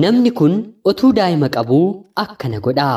Namni kun otuu daa'ima qabuu akkana godha.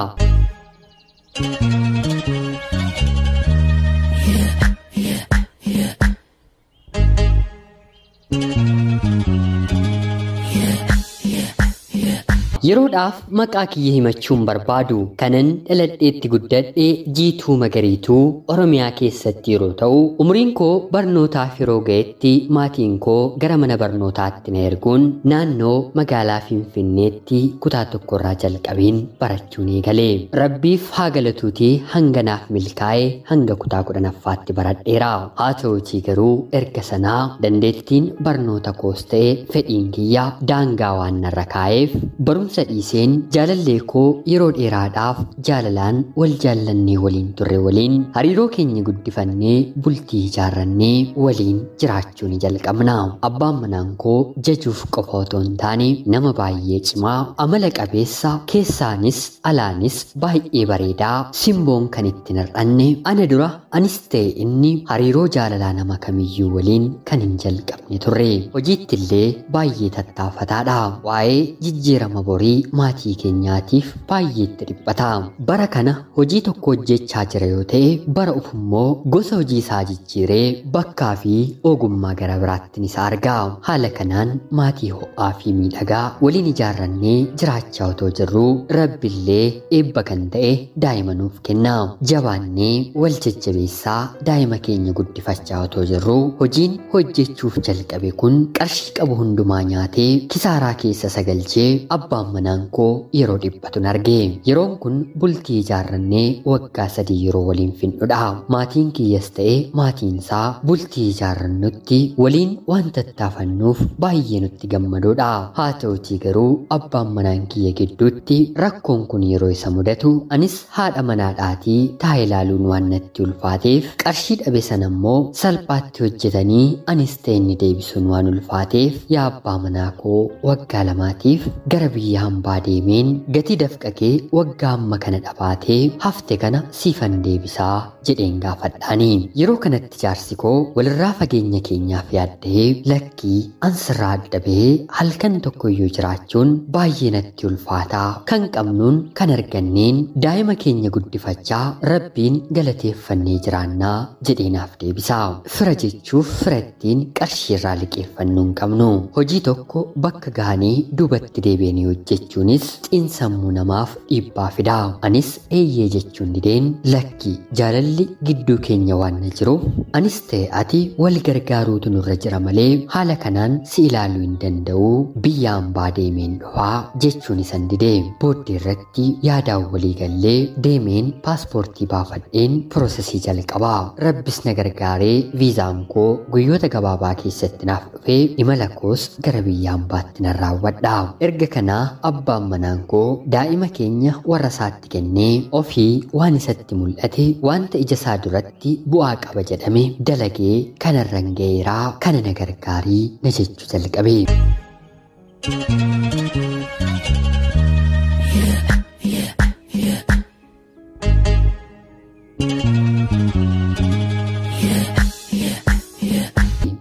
Yeroodhaaf maqaa kiyya himachuun barbaadu kanan dhaladheetti guddadhe Jiituu Magariituu Oromiyaa keessatti yeroo ta'u, umriin koo barnootaaf yeroo ga'etti maatiin koo gara mana barnootaatti na erguun naannoo magaalaa Finfinneetti kutaa tokkorraa jalqabeen barachuun eegale. Rabbiif haa galatuutii hanga naaf milkaa'e hanga kutaa 10ffaatti baradheera. Haa ta'uutii garuu erga sanaa dandeettiin barnoota koos ta'e fedhiin kiyya daangaa waan narra kaa'eef barumsa dhiiseen jaalallee koo yeroo dheeraadhaaf jaalalaan wal jaallannee waliin turre waliin hariiroo keenya guddifannee bultii ijaarrannee waliin jiraachuu ni jalqabna. Abbaan manaan koo jajuuf qofa otoo hin taane nama baay'ee cimaa, amala qabeessa, keessaanis alaanis baay'ee bareedaa, simboon kan itti hir'anne, ana dura anis ta'e inni hariiroo jaalalaa nama kamiyyuu waliin kan hin jalqabne turre. Hojiitti illee baay'ee tattaafataadha. Waa'ee jijjiirama borii maatii keenyaatiif baay'ee itti dhiphata. Bara kana hojii tokko hojjechaa jira yoo ta'e, bara ofummoo gosa hojii isaa jijjiiree bakkaa fi ogummaa gara biraatti isa arga. Haala kanaan maatii ho'aa fi miidhagaa waliin ijaarrannee jiraachaa otoo jirruu Rabbillee eebba kan ta'e daa'ima nuuf kenna. Jabaannee wal jajjabeessaa daa'ima keenya guddifachaa otoo jirruu hojiin hojjechuuf jalqabe kun qarshii qabu hundumaa nyaatee kisaaraa keessa sagalchee abbaan manaan koo yeroo dhiphatu arge. Yeroon kun bultii ijaarrannee waggaa 3 yeroo waliin fixnudha. Maatiin kiyyas ta'e maatiin isaa bultii ijaarrannutti waliin waan tattaafannuuf baay'ee nutti gammadoodha. Haa ta'utii garuu abbaan manaan kiyya gidduutti rakkoon kun yeroo isa mudatu anis haadha manaadhaatii taa'ee ilaaluun waan natti ulfaateef qarshii dhabe sana immoo salphaatti hojjetanii anis ta'e inni deebisuun waan ulfaateef yaa abbaa manaa koo waggaa 2tiif gara biyya hambaa deemeen gatii dafqa kee waggaa amma kana dhabaatee hafte kana siifan deebisaa jedheen gaafadhaani. Yeroo kanatti jaarsi koo walirraa fageenya keenyaaf yaadda'ee lakkii ansirraa adda bahee halkan tokkoyyuu jiraachuun baay'ee natti ulfaataa, kan qabnuun kan arganneen daa'ima keenya guddifachaa Rabbiin galateeffannee jiraannaa jedheenaaf deebisaa. Fira jechuuf fira ittiin qarshii irraa liqeeffannuu hin qabnu. Hojii tokko bakka gahanii duubatti deebi'anii hojjechuunis xiinsammuu namaaf dhiibbaa fida. Anis eeyyee jechuun dideen lakki jaalalli gidduu keenya waan na jiruuf anis ta'e ati wal gargaaruutu nurra jira malee haala kanaan si ilaaluu hin danda'u, biyya hambaa deemeen dhufaa jechuun isan didee. Booddee irratti yaadaan walii gallee deemeen paaspoortii baafadheen piroosesii jalqabaa. Rabbis na gargaaree viizaan koo guyyoota gabaabaa keessatti naaf dhufee imala koos gara biyya hambaatti nan raawwadha. Erga kanaa abbaan manaan koo daa'ima keenya warra isaatti kennee ofii waan isatti mul'ate wanta ija isaa duratti bu'aa qaba jedhame dalagee kanarran ga'eeraa kana na gargaarii na jechuu jalqabe.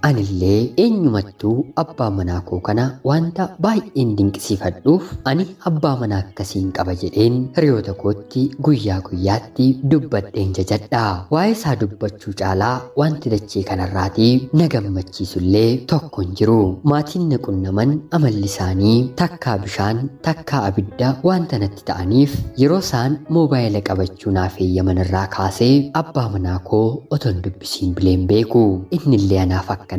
Anillee eenyumattuu abbaa manaa koo kana wanta baay'een dinqisiifadhuuf ani abbaa manaa akkasiin qaba jedheen hiriyoota kootti guyyaa guyyaatti dubbadheen jajadha. Waa'ee isaa dubbachuu caalaa wanti dachee kanarraatii na gammachiisullee tokko hin jiru. Maatiin na qunnaman amalli isaanii takkaa bishaan takkaa abidda wanta natti ta'aniif yeroo isaan moobaayila qabachuu naaf eeyyaman irraa kaasee abbaa manaa koo otoo hin dubbisiin bileen beeku. Innillee anaaf akkanuma.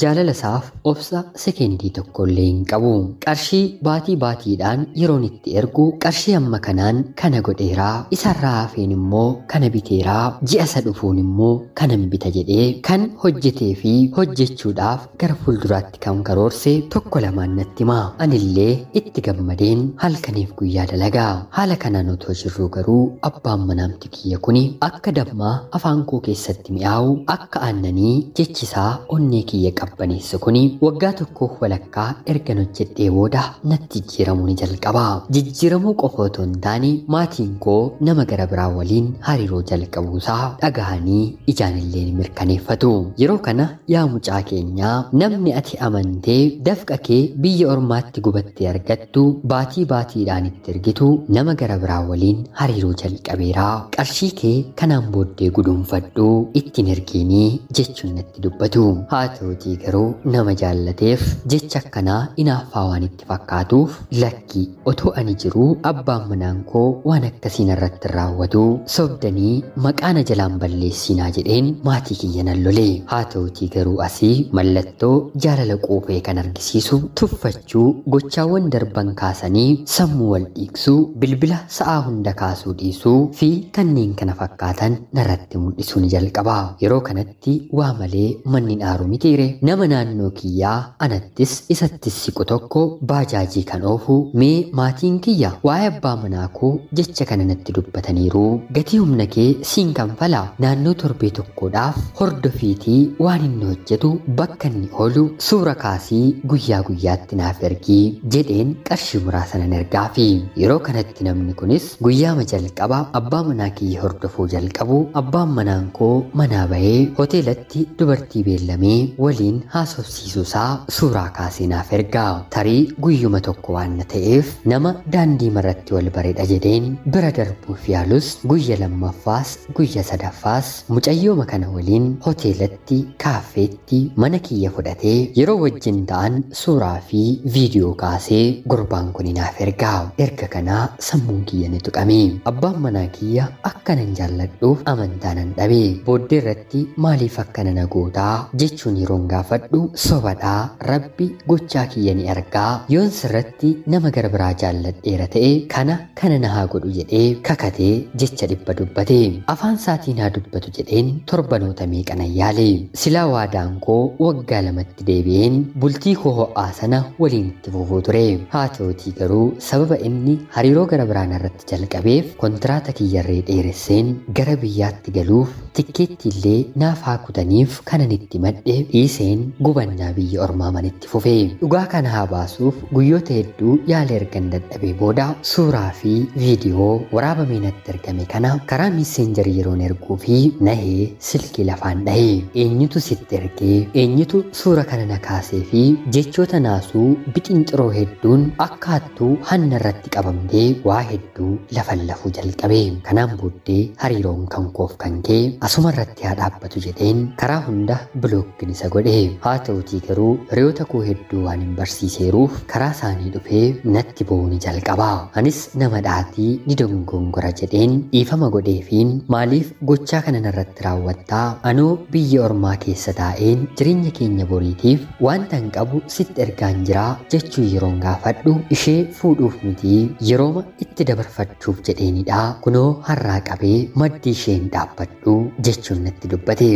Jaalala isaaf obsa sekendii tokkollee hin qabu. Qarshii baatii baatiidhaan yeroon itti ergu qarshii amma kanaan kana godheeraa, isarraa hafeen immoo kana biteeraa, ji'a isa dhufuun immoo kanan bita jedhee kan hojjetee fi hojjechuudhaaf gara fuulduraatti kan karoorse tokko lamaan natti hima. Anillee itti gammadeen halkaniif guyyaa dalagaa. Haala kanaan otoo jirruu garuu abbaan manaamti kiyya kuni akka dammaa afaan koo keessatti mi'aawu, akka aannanii jechisaa onnee kiyya qabbaneessu kuni waggaa tokkoof walakkaa ergan hojjedhee booda natti jijjiiramuu ni jalqaba. Jijjiiramuu qofa otoo hin taane maatiin koo nama gara biraa waliin hariiroo jalqabuusaa dhagahanii ijaan illee ni mirkaneeffatu. Yeroo kana yaa mucaa keenyaa, namni ati amantee dafqa kee biyya ormaatti gubattee argattu baatii baatiidhaan itti ergitu nama gara biraa waliin hariiroo jalqabeera. Qarshii kee kanaan booddee guduunfadhu, ittiin ergiinii jechuun natti dubbatu. Haa ta'utii garuu nama jaallateef jecha akkanaa inaaffaa waan itti fakkaatuuf, lakki, otoo ani jiruu abbaan manaan koo waan akkasiin irratti raawwatu, sobdanii maqaa na jalaan balleessinaa jedheen maatii kiyya nan lole. Haa ta'utii garuu asii mallattoo jaalala quufee kan argisiisu tuffachuu, gochaawwan darban kaasanii sammuu wal dhiiksuu, bilbila sa'aa hunda kaasuu dhiisuu fi kanneen kana fakkaatan narratti mul'isuu ni jalqaba. Yeroo kanatti waa malee manni dhaaru mitiire. Nama naannoo kiyyaa anattis isattis siqu tokko baajaajii kan oofu, mee maatiin kiyya waa'ee abbaa manaa koo jecha kana natti dubbataniiru, gatii humna kee siin kanfala, naannoo torbee tokkodhaaf hordofiitii waan inni hojjetu, bakka inni oolu suura kaasii guyyaa guyyaatti naaf ergii jedheen qarshii muraasa nan ergaafi. Yeroo kanatti namni kunis guyyaama jalqaba abbaa manaa kiyya hordofuu jalqabu, abbaan manaan koo manaa bahee hoteelatti dubartii beellamee waliin haasofsiisuusaa suuraa kaasee naaf ergaa. Tarii guyyuma tokko waan na ta'eef nama daandii marratti wal bareedha jedheen bira darbuuf yaalus, guyya lammaffaas guyya sadaffaas mucayyooma kana waliin hoteelatti, kaaffeetti mana kiyya fudhatee yeroo wajjin ta'an suuraa fi viidiyoo kaasee gurbaan kun naaf ergaa. Erga kanaa sammuun kiyya ni tuqame. Abbaan manaa kiyya akkanan jaalladhuuf amantaa nan dhabe. Booddee irratti maaliif akkana na gootaa jechuun yeroon gaafadhu, sobadhaa, rabbi gochaa kiyya ni argaa, yoon sirratti nama gara biraa jaalladheera ta'e kana kana na haa godhu jedhee kakatee jecha dhibba dubbate. Afaan isaatiin haa dubbatu jedheen torbanoota meeqa nan yaale. Silaa waadaan koo waggaa 2tti deebi'een bultii koo ho'aa sana waliin itti fufuu ture. Haa ta'utii garuu sababa inni hariiroo gara biraan irratti jalqabeef kontiraata kiyyarree dheeresseen gara biyyaatti galuuf tikkeetti illee naaf haa kutaniif kanan itti madhe dhiiseen gubannaa biyya ormaa manitti fufe. Dhugaa kana haa baasuuf guyyoota hedduu yaala ergan dadhabee booda suuraa fi viidiyoo waraabamee natti ergame kana karaa miiseenjarii yeroon erguu fi nahee silkii lafaan dhahe. Eenyutu sitti ergee? Eenyutu suura kana na kaasee? Fi jechoota naasuu bixinxiroo hedduun akka hattuu hanna irratti qabamtee waa hedduu lafan lafuu jalqabe. Kanaan booddee hariiroon kan koof kan kee asuma irratti haa dhaabbatu jedheen karaa hunda bilookkin isa godhe. Haa ta'utii garuu hiriyoota koo hedduu waan hin barsiiseeruuf karaa isaanii dhufee natti boo'uu ni jalqaba. Anis nama dhaatii ni dogongora jedheen dhiifama godheefiin, maaliif gochaa kana narratti raawwattaa? Anoo biyya ormaa keessa taa'een jireenya keenya boriitiif wanta hin qabu sitti ergaan jiraa jechuu yeroon gaafadhu, ishee fuudhuuf miti, yerooma itti dabarfachuuf jedheenidha, kunoo har'aa qabee maddi isheen dhaabbadhu jechuun natti dubbate.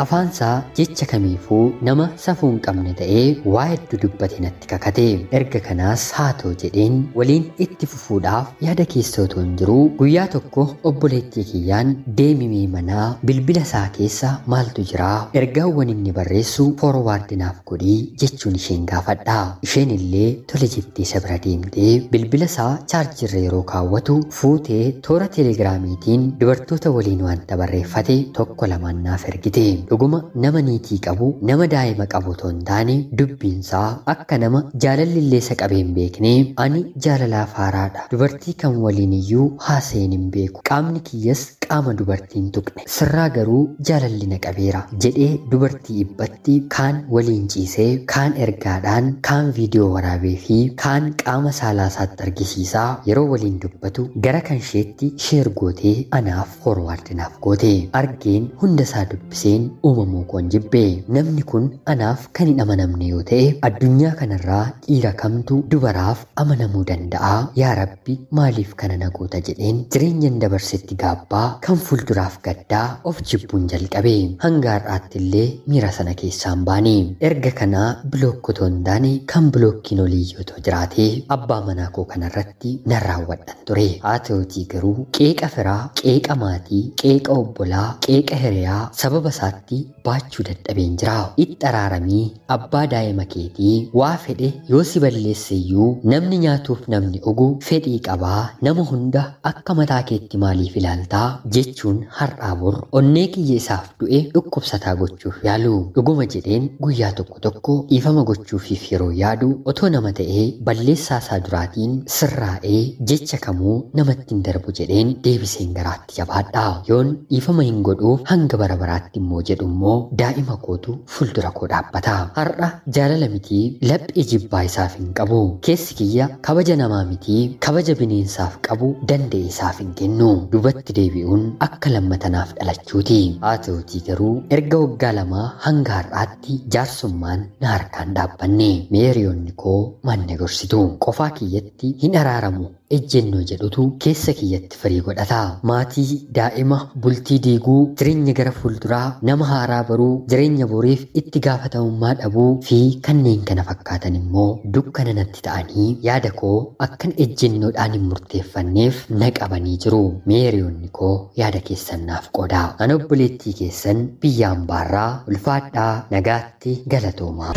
Afaansaa jecha kamiifuu nama safuu hin qabne ta'ee waa hedduu dubbate natti kakate. Erga kanaas haa ta'u jedheen waliin itti fufuudhaaf yaada keessa otoo hin jiruu, guyyaa tokko obboleettii kiyyaan, deemimee manaa bilbila isaa keessa maaltu jira, ergaawwan inni barreessu forward naaf godhii jechuun isheen gaafadha. Isheen illee tole jettee isa bira deemtee bilbila isaa chaarjirra yeroo kaawwatu fuutee toora teelegiraamiitiin dubartoota waliin wanta barreeffate tokko lamaan naaf ergite. Dhuguma nama niitii qabu, nama daa'ima qabu otoo hin taane, dubbiinsaa akka nama jaalalli illee isa qabee hin beekne. Ani jaalalaaf haaraadha, dubartii kan waliin iyyuu haasa'een hin beeku, qaamni kiyyas qaama dubartii hin tuqne, sirraa garuu jaalalli na qabeera jedhee dubartii ibbatti kaan waliin ciisee, kaan ergaadhaan, kaan viidiyoo waraabee fi kaan qaama saalaa isaatti argisiisaa yeroo waliin dubbatu gara kan isheetti share gootee anaaf forward naaf goote. Argeen hunda isaa dubbiseen uumamuu koon jibbe. Namni kun anaaf kan hin amanamne yoo ta'e, addunyaa kanarraa dhiira kamtu dubaraaf amanamuu danda'a? Yaa Rabbi, maaliif kana na goota jedheen jireenyan dabarsetti gaabbaa kan fuulduraaf gaddaa of jibbuun jalqabe. Hanga har'aatti illee miira sana keessaan baane. Erga kanaa block otoo hin taane kan blockiin olii yoo jiraate abbaa manaa koo kanarratti nan raawwadhan ture. Haa ta'utii garuu qeeqa firaa, qeeqa maatii, qeeqa obbolaa, qeeqa hiriyaa sababa isaatti baachuu dadhabeen jira. Itti araaramii abbaa daa'ima keetii waa fedhe yoo si balleesse iyyuu namni nyaatuuf namni dhugu fedhii qabaa, nama hunda akka mataa keetti maaliif ilaaltaa jechuun har'aa bor onnee kiyya isaaf du'e dhukkubsataa gochuuf yaalu. Dhuguma jedheen guyyaa tokko tokko dhiifama gochuufiif yeroo yaadu otoo nama ta'ee balleessaa isaa duraatiin sirraa'ee jecha kamuu namatti hin darbu jedheen deebiseen garaatti jabaadha. Yoon dhiifama hin godhuuf hanga bara baraatti immoo jedhu immoo daa'ima kootu fuuldura koo dhaabbata. Har'a jaalala mitii laphee jibbaa isaaf hin qabu. Keessi kiyya kabaja namaa mitii kabaja bineensaaf qabu danda'e isaaf hin kennu. Duubatti deebi'uun akka lammatanaaf dhalachuuti. Haa ta'utii garuu erga waggaa 2 hanga har'aatti jaarsummaan na harkaan dhaabbanne. Meeriyoonni koo manne gorsitu. Qofaa kiyyatti hin araaramu ejjennoo jedhutu keessa kiyyatti firii godhata. Maatii, daa'ima, bultii diiguu, jireenya gara fuulduraa, nama haaraa baruu, jireenya boriif itti gaafatamummaa dhabuu fi kanneen kana fakkaatan immoo dukkana natti ta'anii yaada koo akkan ejjennoodhaan hin murteeffanneef na qabanii jiru. Meeriyoonni koo yaada keessan naaf qooda. Ana obboleettii keessan biyya ambaarraa ulfaadhaa, nagaatti, galatoomaa.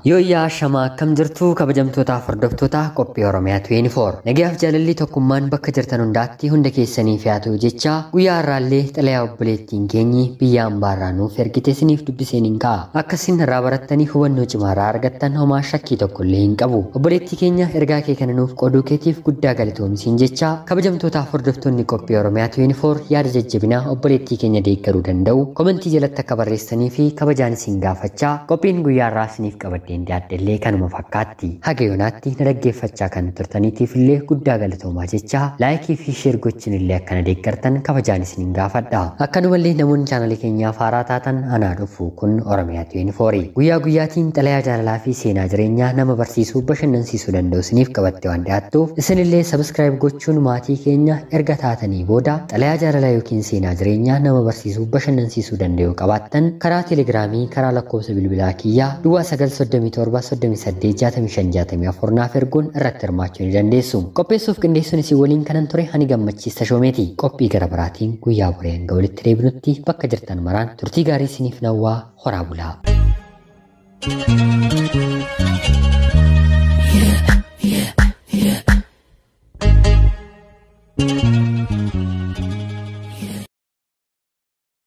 Yooyyaa shamaa akkam jirtu kabajamtootaaf hordoftoota qophii Oromiyaa 24. Nagayaaf jaalalli tokkummaan bakka jirtan hundaatti hunda keessaniif haa ta'u jecha guyyaa har'aallee xalayaa obboleettiin keenyi biyya ambaarraa nuuf ergite isiniif dubbiseen hin ka'a. Akkasiin irraa barattanii hubannoo cimaa irraa argattan homaa shakkii tokko illee hin qabu. Obboleettii keenya ergaa kee kana nuuf qooduu keetiif guddaa galatoomsiin jecha kabajamtootaaf hordoftoonni qophii Oromiyaa 24 yaada jajjabinaa obboleettii keenya deeggaruu danda'u komentii jalatti akka barreessanii fi kabajaan isin gaafachaa qophiin guyyaa har'aa isiniif qabadde yaaddellee kanuma fakkaatti. Haga yoonaatti na dhaggeeffachaa kan turtaniitiif illee guddaa galatoomaa jecha like fi share gochuun illee akkana deeggartan kabajaan isiniin gaafadha. Akkanumallee namoonni chaanalii keenyaaf haaraa taatan anaa dhufu kun Oromiyaa 24. Guyyaa guyyaatiin xalayaa jaalalaa fi seenaa jireenyaa nama barsiisuu bashannansiisuu danda'u isiniif qabatte waan dhiyaattuuf isinillee subscribe gochuun maatii keenya erga taatanii booda xalayaa jaalalaa yookiin seenaa jireenyaa nama barsiisuu bashannansiisuu danda'u qabaattan karaa telegiraamii karaa lakkoofsa bilbilaa kiyyaa duwwaa 9 37 38 65 64 naaf erguun irratti hirmaachuu ni dandeessu. Qopheessuuf qindeessuun isin waliin kanan ture ani Gammachiis Tashoomeeti. Qophii gara biraatiin guyyaa boree hanga walitti deebinutti bakka jirtan maraan turtii gaarii isiniif nawwaa horaa bulaa.